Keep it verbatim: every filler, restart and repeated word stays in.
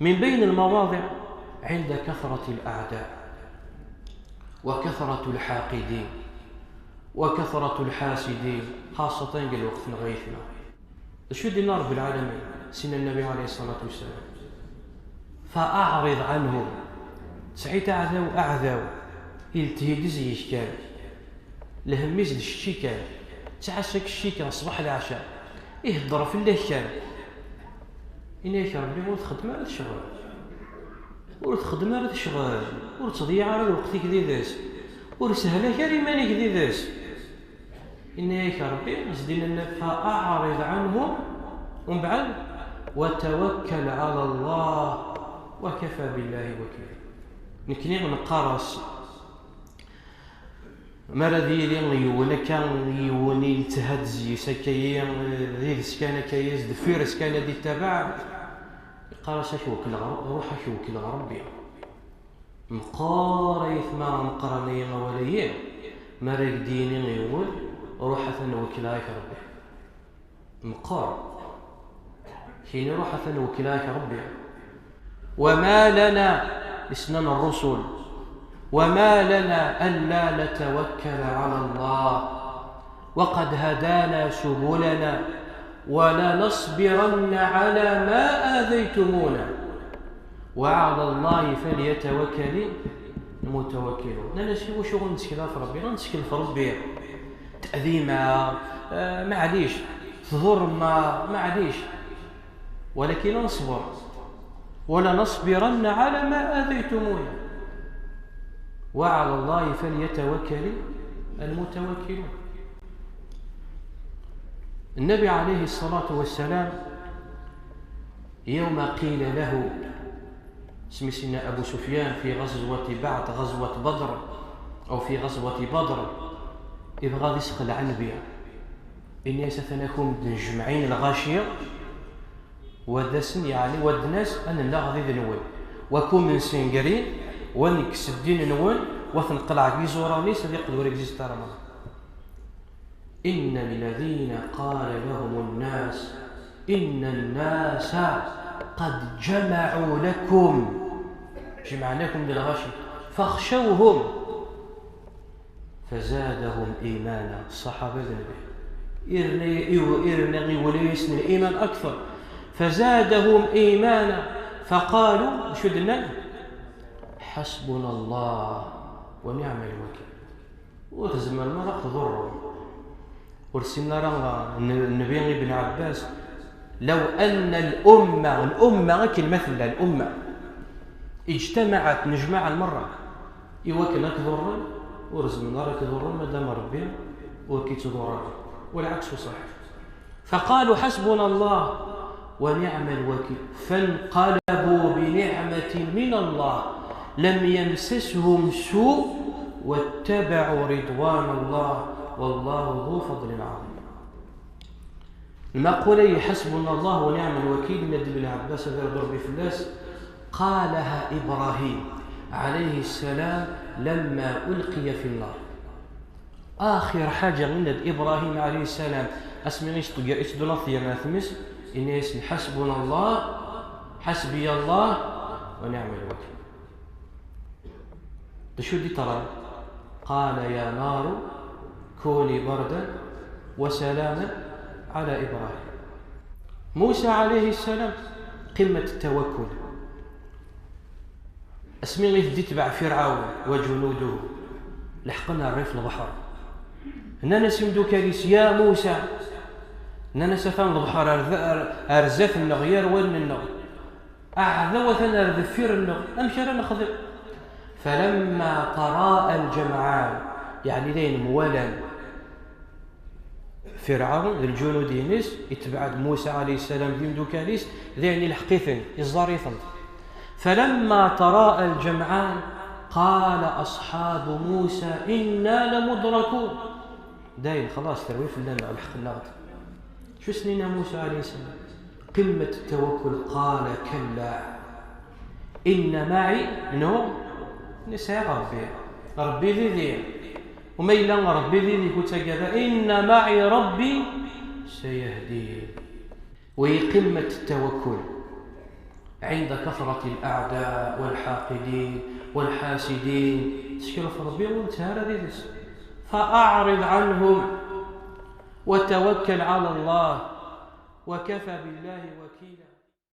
من بين المواضع عند كثرة الأعداء وكثرة الحاقدين وكثرة الحاسدين، خاصة deg lweqt n ɣayetna. D acu i d-yenna Rebbi lɛalamin, s-yenna Nnbi ɛalayhi ṣṣalatu wassalam: "Faɛriḍ ɛanhum." Sɛit aɛdaw, aɛdaw, ilteh-d zik kan. Lhemm-is d kečči kan. Ttɛassa-k kečči kan, ṣṣbeḥ leɛca. Ihedder fell-ak kan. Ini-ak Rebbi ur txeddem ara tecɣel. Ur txeddem ara tecɣel. Ur tḍeyyeɛ ara lweqt-ik did-s. Ur sehlak ara iman-ik did-s. Ini-ak Rebbi, zedin-nna: "Faɛriḍ ɛanhum", umbeɛd: "Wa tawakkel ɛala Llah, wa kafa billahi wakila." Nekni neqqar-as, mi ara d-yili yiwen akka, yiwen i yettehad zzis akka-yi, d ides kan akka-yi, deffir-s kan ad ittabaɛ, iqqar-as: "Ad k-wekkleɣ, ruḥ ad k-wekkleɣ Rebbi." Meqqar ayetma ameqqran-ayi awal-ayi, mi ara k-d-yini yiwen: "Ruḥ atan wekkleɣ-ak Rebbi." Meqqar. Kini: "Ruḥ atan wekkleɣ-ak Rebbi." وما لنا، isnan الرسل، "وما لنا ألا نتوكل على الله وقد هدانا سبلنا ولنصبرن على ما آذيتمونا وعلى الله فليتوكل المتوكلون." Nnan-as: "Iwacu ur nettkel ɣef Rebbi? Ur nettkel ɣef Rebbi. Teɛdima, eh, maɛlic, tḍurrem, maɛlic. Walakin ad neṣber. ولنصبرن على ما آذيتمونا وعلى الله فليتوكل المتوكلون." Nnbi ɛalayhi ṣṣalatu wassalam, يوم قيل له، asmi s-yenna Abu Sufyan في غزوة بعد غزوة بدر، أو في غزوة بدر، ibɣa ad isexleɛ Nnbi. Ini-as: "Atan akum d-nejmeɛin lɣaci, wa d-asen, yeɛni wa d-nas, ad nennaɣ did-nwen. Wa kum nsengri, wa nekkes ddin-nwen, wa t-neqleɛ deg iẓuran-is, ad iqqel ur existe ara merra." إن الذين قال لهم الناس إن الناس قد جمعوا لكم، جمعناكم للغشي، فاخشوهم فزادهم إيمانا. الصحابة ذنبه. إرني، إرني غيوليس الإيمان أكثر. فزادهم إيمانا. فقالوا، شو دنا؟ حسبنا الله ونعم الوكيل. Ur tzemrem ara ad tḍurrem. Ur ssinen ara n-, Nnbi Ibn Ɛebbas: "لو أن الأمة", lumma akken ma tella, lumma, "اجتمعت", nejmaɛ lmerra, i wakken ad k-ḍurren, ur zemren ara ad k-ḍurren ma dama Rebbi ur k-ittḍurr ara. والعكس صحيح. فقالوا: "حسبنا الله ونعم الوكيل". فانقلبوا بنعمة من الله لم يمسسهم سوء واتبعوا رضوان الله والله ذو فضل عظيم. Lmaqula-yi, "حسبنا الله ونعم الوكيل", yenna-d Ibn Ɛebbas, ad irḍu Rebbi fell-as, قالها إبراهيم عليه السلام لما ألقي في النار. Axir ḥaǧa, yenna-d Ibṛahim ɛalayhi ssalam, asmi i s-teg-, i s-d-tella tgerna tmes, yenna-yasen: "حسبنا الله، حسبي الله ونعم الوكيل." D acu i d-yeḍran? قال: "يا نار كوني بردا وسلاما على إبراهيم." Musa ɛalayhi ssalam, قمة التوكل. Asmi i t-id-itbeɛ Firɛawn wa junuduhu, leḥqen ar rrif n lebḥer. Nnan-as imdukal-is: "Ya Musa", nnan-as, "atan lebḥer ar, ar, ar zdat-nneɣ, gar wallen-nneɣ. Aɛdaw atan ar deffir-nneɣ, amek ara nexdem?" فلما تراءى الجمعان، yeɛni d ayen mwalan. Firɛawn d lǧunud-ines, itbeɛ-d Musa ɛalayhi ssalam d imdukal-is, d ayen ilḥeq-iten, iẓẓar-iten. فلما تراءى الجمعان قال أصحاب موسى إنا لمدركون. Dayen, xlaṣ, terwi fell-aneɣ, leḥqen-aɣ-d. Acu s-yenna Musa ɛalayhi ssalam? قمة التوكل، قال: "كلا إن معي"، no, nekk sɛiɣ Ṛebbi. Ṛebbi didi. U ma yella Ṛebbi didi, ku ttagad, "إن معي ربي سيهدين". Wa قمة التوكل. عند كثرة الأعداء والحاقدين والحاسدين. Ttekkel ɣef Ṛebbi, ur netthara did-s. فأعرض عنهم وتوكل على الله وكفى بالله وكيلا.